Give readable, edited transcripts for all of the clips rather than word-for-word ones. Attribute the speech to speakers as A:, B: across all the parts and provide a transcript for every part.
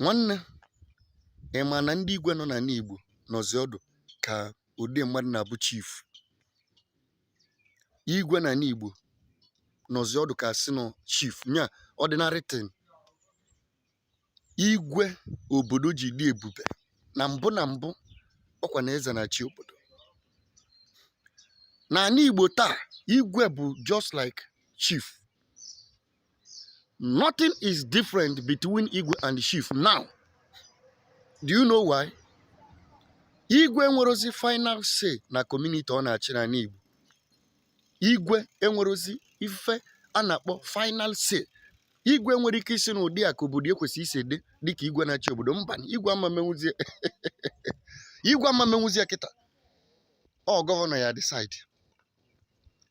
A: Nwanne, ị ma na ndị igwe nọ n'ala Igbo nọzi ọdụ ka ụdị mmadụ na-abụ chief? Igwe n'ala Igbo nọzi ọdụ ka sị nọ chief nya ordinary thing. Igwe obodo ji dị ebube na mbụ na mbụ, ọkwa na eze na-achị obodo. N'ala Igbo taa, igwe bụ just like chief. Nothing is different between igwe and chief now. Do you know why? Igwe enwerozi final say na community ọ na-achị n'ala Igbo. Igwe enwerozi ife a na-akpọ final say. Igwe nwere ike isi n'ụdị a ka obodo ekwesị isi dị, dịka igwe na-achị obodo. Mba, igwe ama menwuzie, igwe ama menwuzie kịta. Ọ governor ya decide.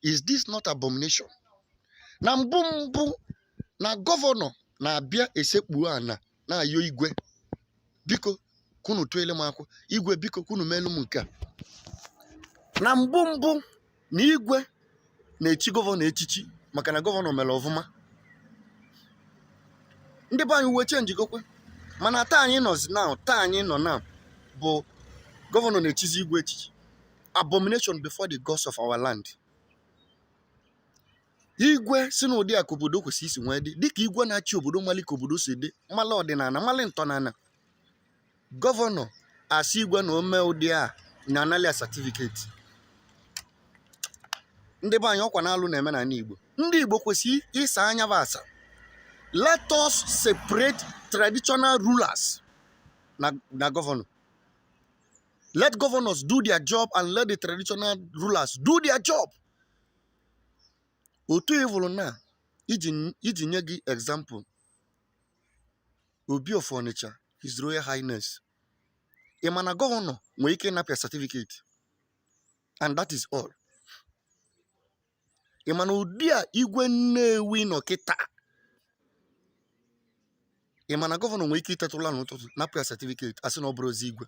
A: Is this not abomination? Na mbụ mbụ, na governor na-abịa esekpuo ana na-ayọ igwe, "Biko, kunu tụele m akwụ. Igwe, biko, kunu meelu m nke a." Na mbụ mbụ, na igwe na-echi governor echichi maka na governor mere ọfụma. Ndị be anyị, uwe chenjigokwe, mana taa anyị nọzi now, taa anyị nọ now bụ governor na-echizi igwe echichi. Abomination before the gods of our land. Igwe si n'ụdị a ka obodo kwesịrị isi nwee dị, dịka igwe na-achị obodo, mali ka obodo si dị, mmalị ọdịnala, mmalị ntọnala. Governor asị igwe na ome ụdị a na anali ya certificate. Ndị be anyị, ọkwa na-alụ na-eme n'ala Igbo. Ndị Igbo kwesịrị ịsa anya bụ asa. Let us separate traditional rulers na governor. Let governors do their job and let the traditional rulers do their job. Otu ịvụrụ na iji nye gị example, Obi of Onitsha, His Royal Highness, ị ma na governor nwere ike ịnapịa certificate and that is all. Ị ma na ụdị a igwe Nnewi nọ kịta, ị ma na governor nwere ike itetụla n'ụtụtụ napụ ya certificate, asị na ọ bụrụ ozi igwe.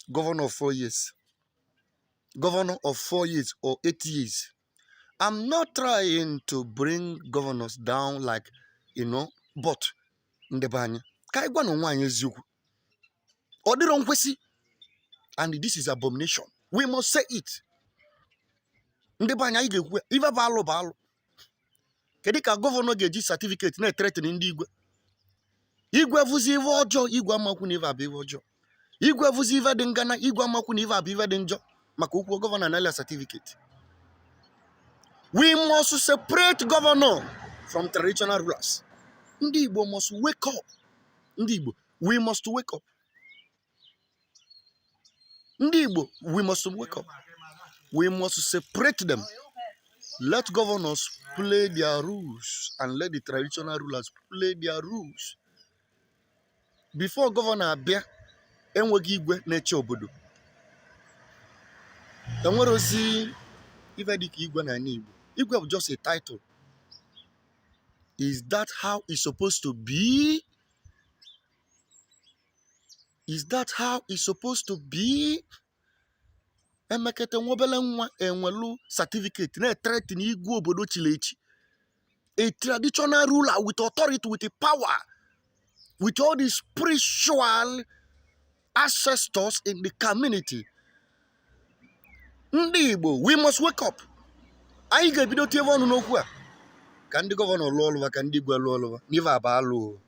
A: Governor of 4 years, governor of 4 years or 8 years. I'm not trying to bring governors down, like, but ndị be anyị, ka anyị gwa na onwe anyị eziokwu, ọ dịrọ nkwesị, and this is abomination. We must say it. Ndị be anyị, anyị ga-ekwu ya. Ife bụ alụ bụ alụ. Kedu ka governor ga-eji certificate na-ethreaten ndị igwe? Igwe vụzi ife ọjọọ, igwe amakwu na ife abụ ife ọjọọ. Igwe vụzi ife dị ngana, igwe amakwu na ife abụ ife dị njọ, maka okwu governor na certificate. We must separate governor from traditional rulers. Ndị Igbo must wake up. Ndị Igbo, we must wake up. Ndị Igbo, we must wake up. We must separate them. Let governors play their rules and let the traditional rulers play their rules. Before governor abịa, enweghị igwe na-eche obodo, enwere ozi ife dịka igwe n'ala Igbo. Igwe bụ just a title. Is that how it's supposed to be? Is that how it's supposed to be? Emekete nwa obele nwa enwelu certificate na-ethreaten igwe obodo chiri echi, a traditional ruler with authority, with the power, with all the spiritual ancestors in the community. Ndị Igbo, we must wake up. Anyị ga-ebido tiebe ọnụ n'okwu a, ka ndị governor lụọ ọlụva, ka ndị igwe lụọ ọlụva n'ife aba alụ o.